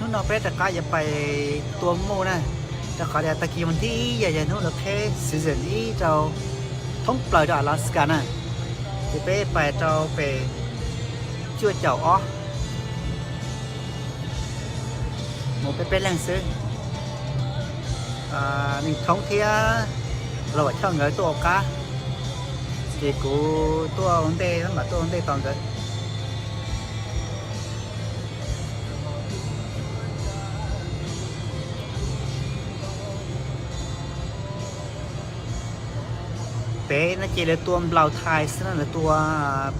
Hnub no peb rov qab yuav pais tua muj na, rau qhov tias tag kis vas thib ib yog yog hnub lawv qheb season ib rau thoob plaws rau Alaska na, ces peb pais rau pem cuaj caum ob, mus peb peb leeg xwb. Neeg thoob thiab Los Vam Choj nkawd tuaj ua qab, ces kuv tuaj ua ntej, mam tuaj ua ntej tos nkawd. Pem no ces lawv tua nplaus thais xwb na, lawv tua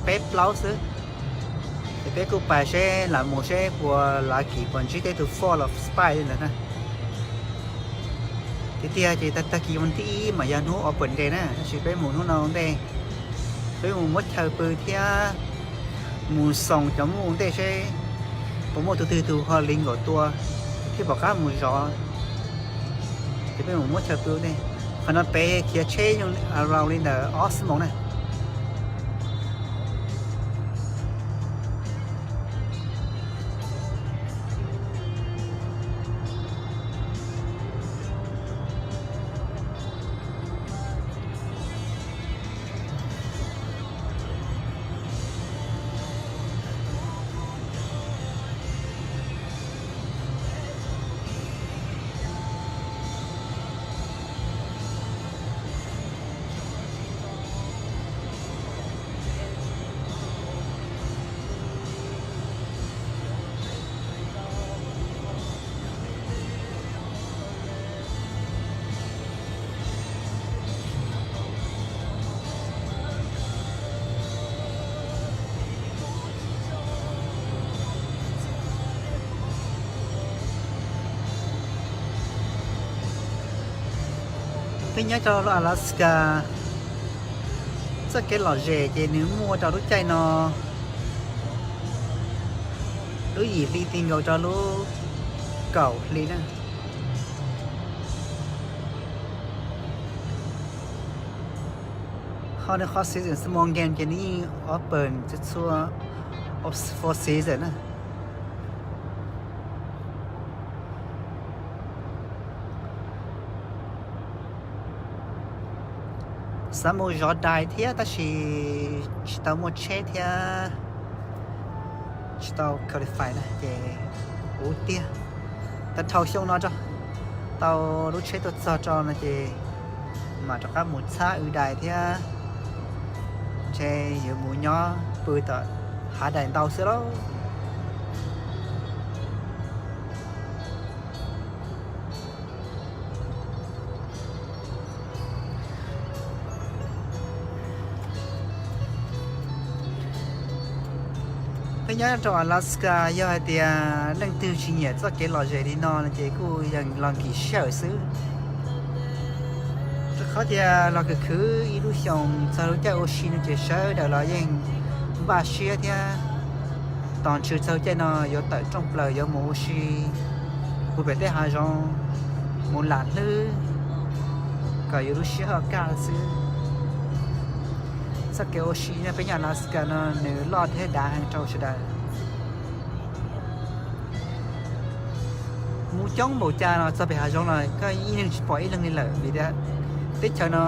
peb plaub xwb. Ces peb kuj pais seb lam mus seb puas lav kis puas ntsib tej tus Four of Spades li ntawd na. Tiag tiag ces tag kis vas thib ib mas yog hnub open day na, tab sis peb mus hnub no ua ntej, peb mus muab chaw pw thiab mus xoo cov muj ua ntej seb puas muaj tus twg tus ho li nkaum tua thiab pom qab mus zov. Ces peb mus muab chaw pw ua ntej. Qhov no peb khiav tsheb around li ntawm ob xuab moos na. Peb nyob rau lub Alaska, txoj kev lom zem ces nws muaj rau lub caij no, lub yim hli ti nkaus rau lub kaum hli na. Ho nws qhov season small game ces nws yeej open txhua txhua four season na. Xav mus zov dais thiab tab sis tsis tau muaj tsheb thiab tsis tau qualify na ces ua tiag. Tag dhau xyoo no tso, tau lub tsheb tuaj txog tso no ces mam rov qab mus txhab wb dais thiab, ntshe yuav mus nyob pw tom hav dais ntau xwb lauj. Peb nyob rau Alaska yog hais tias leej twg tsis nyiam txoj kev lom zem li no no ces kuj yeej los nkim sij hawm xwb. Rau qhov tias los khwv khwv ib lub xyoos txog lub caij ua si no ces sawv daws los yeej npaj siab thiab tos ntsws txog caij no yuav tawm rooj plaws yuav mus ua si, mus pem tej hav zoov, mus lam hlwb kom yuav lub sij hawm kaj xwb. Txoj kev ua si nyob peb nyob Alaska no nws loj thiab dav heev rau sawv daws. Mus coob npaum cas los txog pem hav zoov los koj ib leeg tsis pom ib leeg li lawm vim tias teb chaws no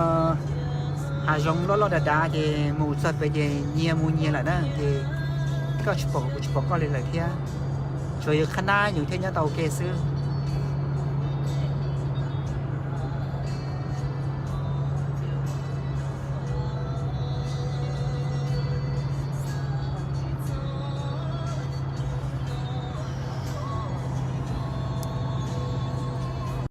hav zoov loj loj dav dav ces mus txog pem ces nyias mus nyias lawm na ces koj tsis pom kuv tsis pom koj li lawm thiab. Tsuas yus qhab nab yus thiaj nyob tau ua ke xwb.